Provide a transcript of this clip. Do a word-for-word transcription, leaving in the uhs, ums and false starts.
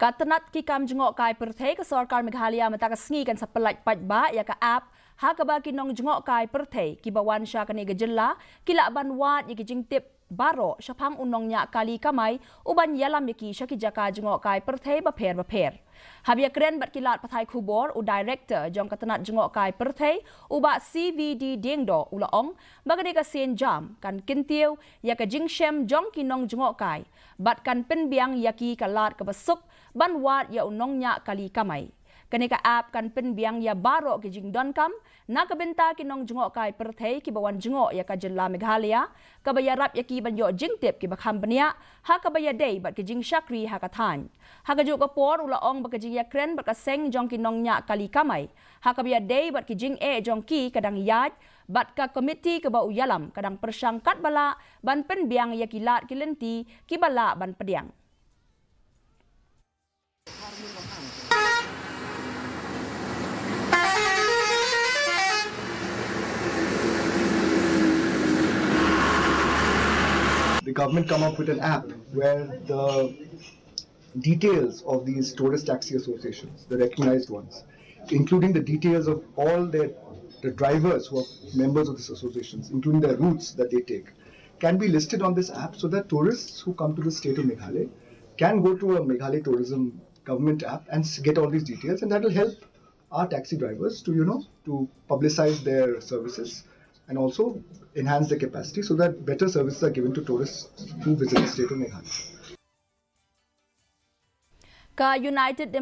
Ka tnat ki kam jngohkai pyrthei ka sorkar Meghalaya mynta ka sngi kan sa pyllait paidbah ïa ka app ha kaba ki nongjngohkai pyrthei kiba wan sha kane ka jylla ki lah ban wad ïa ki jingtip baroh shaphang u nongñiah kali kamai u ban ïalam ïa ki sha ki jaka jngohkai pyrthei bapher bapher. Haba ïakren bad ki lad pathai khubor, u director jong ka tnat jngohkai pyrthei, u Bah C V D Diengdoh, u la ong ba kane ka sienjam kan kyntiew ïa ka jingshem jong ki nongjngohkai bad kan pynbiang ïa ki ka lad kaba suk ban wad ïa u nongñiah kali kamai. Kane ka app kan pynbiang ïa baroh ki jingdonkam na ka bynta ki nongjngohkai pyrthei kiba wan jngoh ïa ka jylla Meghalaya, kaba ïarap ïa ki ban ïoh jingtip kiba kham bniah ha kaba ïadei bad ki jingshakri ha ka thaiñ. Ha kajuh ka por, u la ong ba ka jingïakren bad ka seng jong ki nongñiah kali kamai ha kaba ïadei bad ki jingeh jong ki ka dang ïaid, bad ka komiti kaba u ïalam ka dang pyrshang katba lah ban pynbiang ïa ki lad ki lynti kiba lah ban pdiang. The government come up with an app where the details of these tourist taxi associations, the recognized ones, including the details of all their, the drivers who are members of these associations, including their routes that they take, can be listed on this app so that tourists who come to the state of Meghalaya can go to a Meghalaya tourism government app and s- get all these details, and that will help our taxi drivers to, you know, to publicize their services and also enhance their capacity so that better services are given to tourists who visit the state of Meghalaya. Ka United